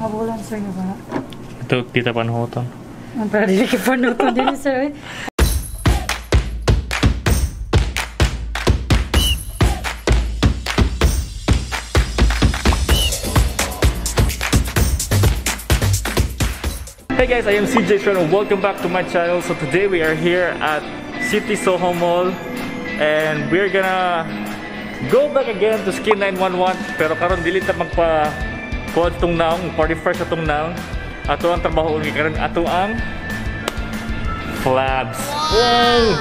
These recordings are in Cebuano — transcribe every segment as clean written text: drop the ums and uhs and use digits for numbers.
Mga bulan, sir, nga ba? Ito, kita panuhuton. Ang para dili ka panuhuton din, sir. Hey guys, I am CJ Tran and welcome back to my channel. So today we are here at City Soho Mall and we're gonna go back again to Skin 911, pero karon dili ta magpa kuan tong naong, party fresh atong naong. Ato ang trabaho ni karon, ato ang flabs. Wow!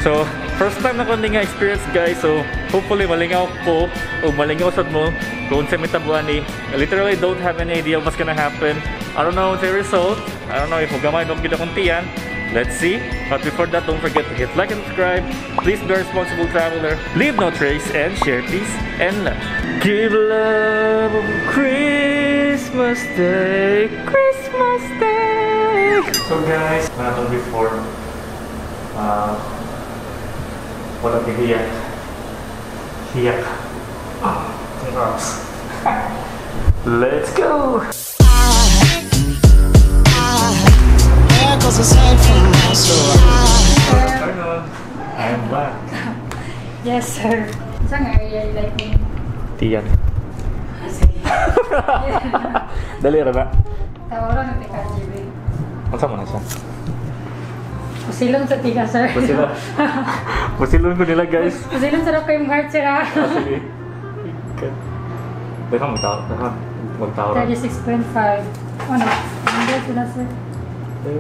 So first time na ko ni nga experience, guys. So hopefully malingaw ko o malingaw sad mo kung unsa may tabuan ni. I literally don't have any idea what's gonna happen. I don't know the result. I don't know if gamay dog gid akong tiyan. Let's see. But before that, don't forget to hit like and subscribe. Please be a responsible traveler. Leave no trace and share peace and love. Give love on Christmas Day. Christmas Day. So guys, mga before, wala hiyak. Hiyak. Ah, arms. Let's go! I'm back. Yes, sir. Saan area you like me? Tiyan. Dali ra ba? Tawaran na tika, GB. Unsa man na siya? Pusilon sa tika, sir. Pusilon. Pusilon ko nila, guys. Pusilon sa kayong heart, sir, ha? Ah, sige. Okay. Teka, magtawag. Teka, magtawag. 36.5. Ano? Hindi sila, sir. 7,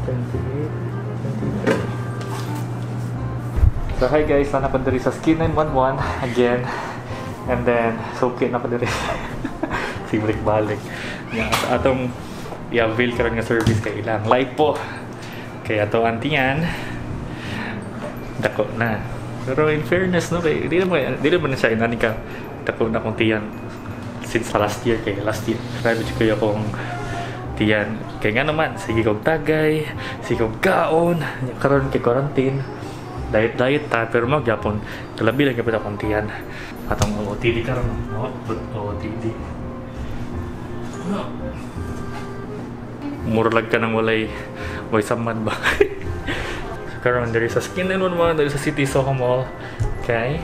28, 23. So hi guys, na pa diri sa Skin 911 again. And then, suki na pa diri. Sige, balik-balik. Nga, atong i-avail karon nga service kay ilang lipo. Kaya ato antiyan, dako na. Pero in fairness, no, kay di naman siya inani ka dako na akong tiyan since last year. Kay last year, grabe jud kayo akong tiyan. Kaya nga naman, sige kog tagay, sige kog kaon, karon kay quarantine, diet-diet ta, pero magyapon, kalabi lang kapit akong tiyan. Atong OOTD karon, no? OOTD. Murlag ka ng walay samad ba? So, karon diri sa Skin 911, diri sa City Soho Mall. Okay.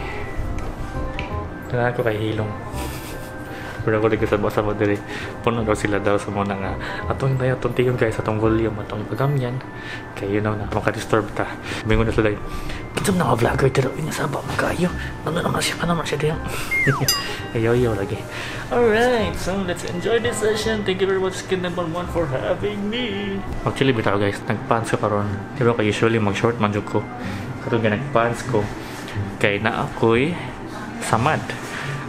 Kailangan ko kay hilong. Pero ako lagi sa diri. Puno daw sila daw sa muna nga. Atong tayo, atong tingin guys, atong volume, atong ipagamyan. Kaya yun na, makadisturb ta. Mingon na sila yun. Kinsam na nga vlogger, pero yun sa ba, magkayo. Ano naman siya, ano naman siya diyan. Ayaw, lagi. Alright, so let's enjoy this session. Thank you very much, Skin 911, for having me. Actually, bitaw guys, nagpants ko karon. Diba kay usually mag-short man jud ko. Karon nga nagpants ko. Kay na ako'y samad.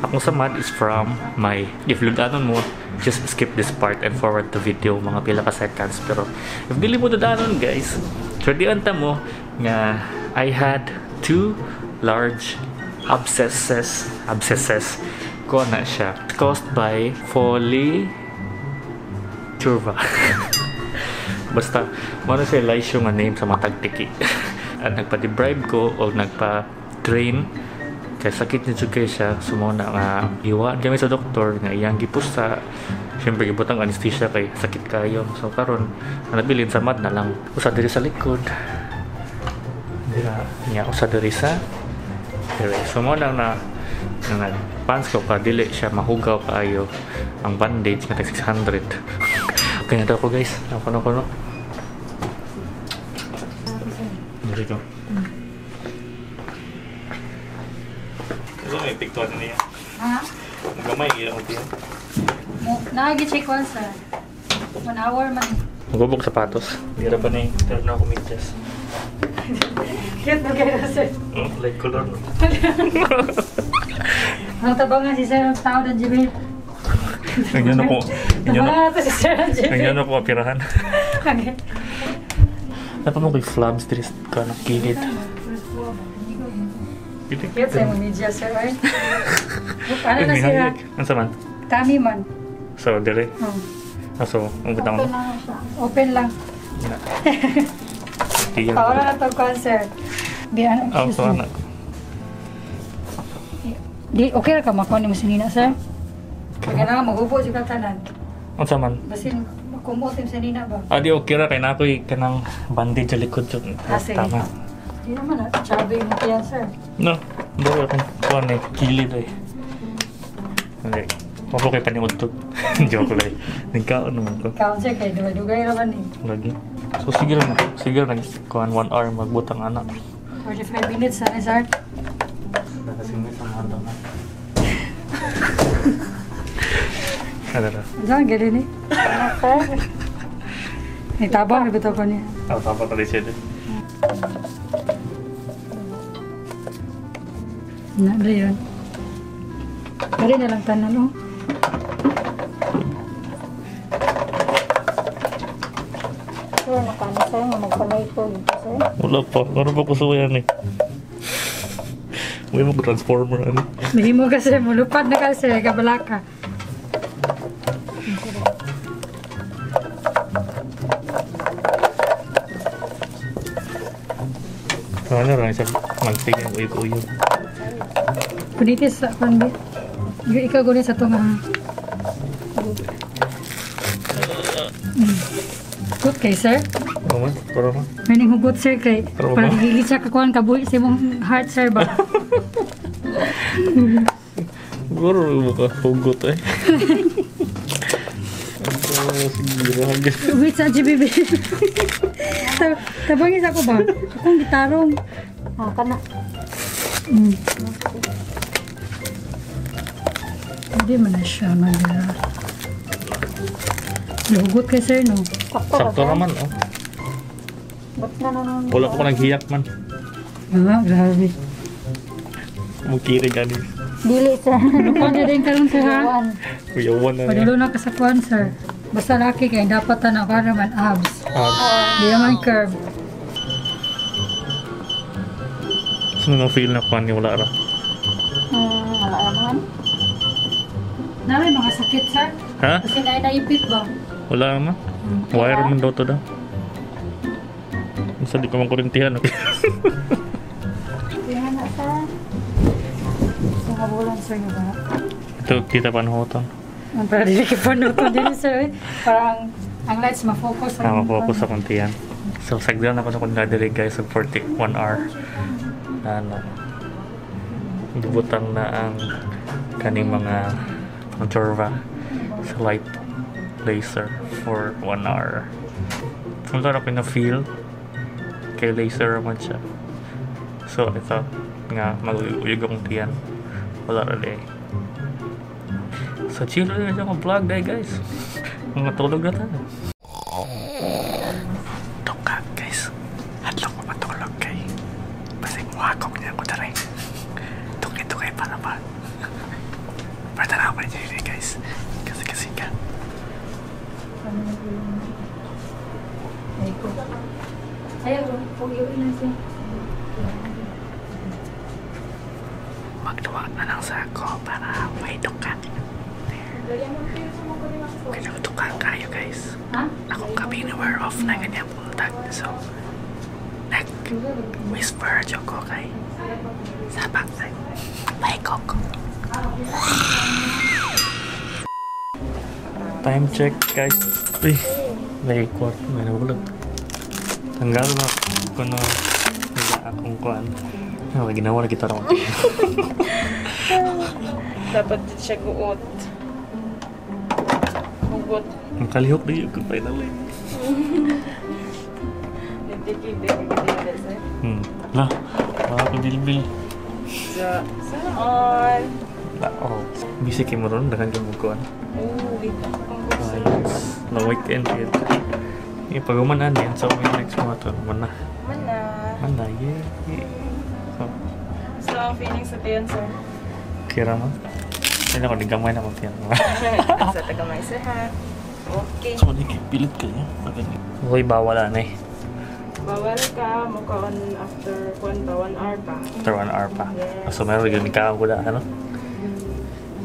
Akong samad is from my, if ludanon mo, just skip this part and forward the video mga pila ka seconds. Pero if dili mo ludanon guys, so di anta mo nga I had 2 large abscesses ko na siya, caused by Folliturva. Basta mano siya lysyo nga name sa mga tagtiki. At nagpa-debribe ko o nagpa-drain kaya sakit ni jud kay siya. Sumuna nga iwaan kami sa doktor nga iyang gipusta. Siyempre gibutang anesthesia kay sakit kayo. So karon nabilin sa mad na lang. Usa diri sa likod. Dira nya usa diri sa diri. So mo na na pants ko ka dili siya mahugaw kaayo ang bandage nga tag 600. Okay na daw ko guys. Ako na kuno. Diri ko. Ano may picture niya? Ha? Gamay gid ako tiyan. Nagi-check one sir. 1 hour man. Magubog sapatos. Dira pa ni pero na ako medyas. Cute na kayo sir. Oh, like color. Ang tabangan si sir ang tao ng GB. Ganyan ako. Tabangan si sir ng GB. Ganyan ako apirahan. Okay. Napa mo kay flabs diri ka nakilid. Cute sa imong media, sir, ay. Ano na sila? Ano man? Tami man. So, dire? Ah, so, ang butang Open lang siya. Open lang. Paura na itong cancer. Di, ano? Oh, so, anak. Di, okay ra ka makuha ni mo sinina, sir? Kaya na magubo siya tanan. Unsa man? Basin kumutim sa nina ba? Ah, di okay ra kay na ako'y kanang bandage sa likod jud. Ah, sige. Tama. Di naman ah, chubby mo yan, sir. No, dili akong kuan eh, kilid eh. Hindi. Ako kay paniudtog. Joke lang. Nagkaon naman ko. Ikaw, sir, kay dugay-dugay ra man eh. Lagi. So sige lang, sige lang kuan 1 hour magbutang anak. 45 minutes na, sir. Nakasingit ang handa na. Ano na? Diyan, galing eh. Nagtabang, nabitaw ko niya. Ah, tama ka rin siya. Na, ba yun? Pwede na lang tanan, oh. Sir, nakano sir, nga magpanay ko dito sir. Wala pa. Ano pa kusuyan eh. May mag-transformer ano. Mahimo kasi, mulupad na kasi, kabalaka. Ano rin siya magtigay ng uyog-uyog. Punitis sa kwan ba? Ikaw gunin sa tunga. Good kay sir. Oo man, para man. May ning hugot sir kay Pero ba? parang gigit siya kakuan kabuhi sa imong heart sir ba. Siguro mo ka hugot eh. Ano, siguro. Wait sa GBB. Tabangis ako ba? Akong gitarong. Ah, kana. Hindi man na siya madira. Hugot kay sir no. Sakto ba Sakto sir? naman oh. Ba't na naman? Wala ko naghiyak man. Ah, grabe. Mukiri gani. Dili sir. Lupad na din karon sir ha. Iwan. Uyawan na niya. Padulo na kasakuan sir. Basta laki kay dapat tanaw ka naman abs. Ah, Di naman curve. sino na feel na kuan ni wala ra. Wala naman. Nami mga sakit sir. Ha? Kasi na naipit ba? Wala naman. Wire man daw to daw. Basta di ko makurintihan. Okay? Tingnan na sir. Sa bulan sir nga ba? Ito kita panuhutan. Ang para dili ka panuto din sir. Eh. Parang ang lights ma-focus. Ah, ma-focus sa kuntian. So, sagdan ako sa kung nadiri guys sa 41 hour. Na ano, gibutang na ang kaning mga jorva sa light laser for 1 hour. Wala na ko na-feel kay laser man siya. So, I thought nga mag-uyog akong tiyan. Wala rin eh. So, chill na siya akong vlog day guys. Mga tulog na tayo. Tuka guys. Hadlok ko matulog kay. Basig muhakok niya ako dere. Tukay-tukay pa na ba? Pero tanaw pa niya guys. Kasi ka. Ayaw, puyo na siya. Magluwag na lang sa ako para may duka. Kaya duka kayo guys. Ha? Akong kabino wear off na ganyan buntag. So, nag-whisper joke ko kay sabak sa bye coco. Time check guys. Uy, may kwarto, may nahulog. Tanggal na ko na nila akong kuan. Ano, ginawa na kita ron. Dapat din siya guot. Hugot. Ang kalihok na yun ko finally. Nagdikig-dikig sir. La, mga kabilbil. Sana all. La, oh. Busy kayo mo ron, dagan kayo magkuhan. Oh, wait. Akong gusto. Long weekend yun. Yung pag umanan yan, so may next mga to. Man na. Mana. Man na, yeah. So, So, ang feeling sa tiyan, sir? kira mo. Ay, ako, nigamay na akong tiyan. Sa tagamay, sir, ha? Okay. So, pilit ka niya. Uy, bawal na eh. Bawal ka, mukhaan after kwan pa, 1 hour pa. After 1 hour pa. Yes. So, meron yung kakagula, ano?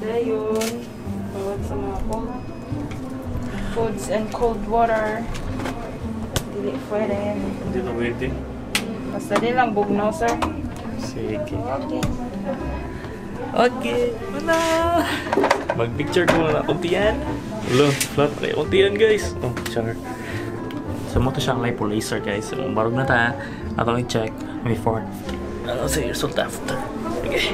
Dayon, bawal sa mga cold foods and cold water. Dili pwede. Hindi na pwede. Basta di lang bugnaw, sir. Sige. Okay. Okay, wala. Mag-picture ko na akong tiyan. Lo, flat kay unti yan, guys. Oh, char. So mao to siyang lipo laser, guys. So, barog na ta. Ato i-check before. Ano sa result after. Okay.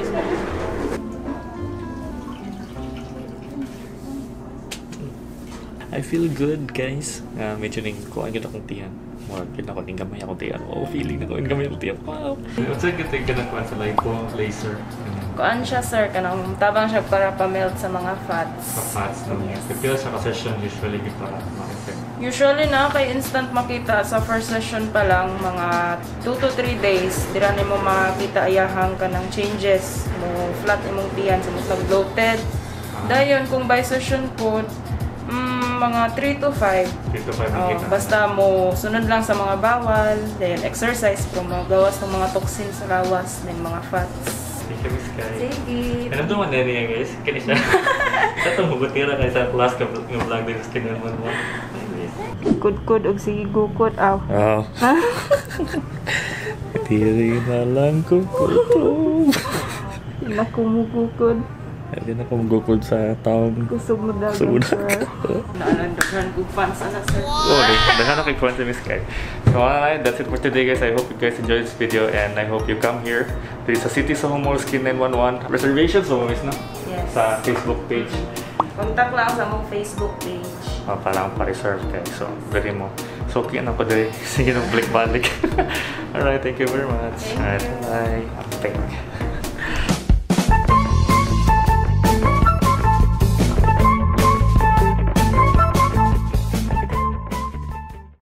I feel good, guys. Medyo ning kuan gyud akong tiyan. Murag gyud ako ning gamay akong tiyan. Oh, feeling na ko ning gamay akong tiyan. Wow. Unsa gyud ka nang kuan sa lipo laser? Kuan siya, sir, kanang tabang siya para pa-melt sa mga fats. Sa fats, no? Yes. Kapila siya ka session usually gyud para ma-effect? Usually na kay instant makita sa first session pa lang, mga 2 to 3 days dira nimo makita ayahang kanang changes mo, flat imong tiyan sa mas bloated. Dayon kung by session po, mga 3 to 5. 3 to 5 Oh, makita. basta mo sunod lang sa mga bawal, then exercise pro magawas ng mga toxin sa lawas, then mga fats. Thank you, Miss Kai. Sige. Ano to man niya, guys? Kani siya. Sa itong hugotira kay sa class ka ng vlog din sa tingnan mo. Kudkod og sige gukod aw. Oh. Dili na lang ko gutom. Nakumugukod. Hindi na ko magukod sa taong Kusog mo dagan, Kusog mo sir. Naalan daghan kog fans ana, sir. Oh, daghan na kay fans si Miss Kai. So, alright, that's it for today, guys. I hope you guys enjoyed this video and I hope you come here to sa City Soho Mall Skin 911. Reservations mo, Miss, no? Yes. Sa Facebook page. Contact lang sa among Facebook page. Oh, parang pa-reserve guys. So, dali mo. So, okay na ko dali. Sige nung balik-balik. Alright, thank you very much. Thank Alright, you. bye. Thank.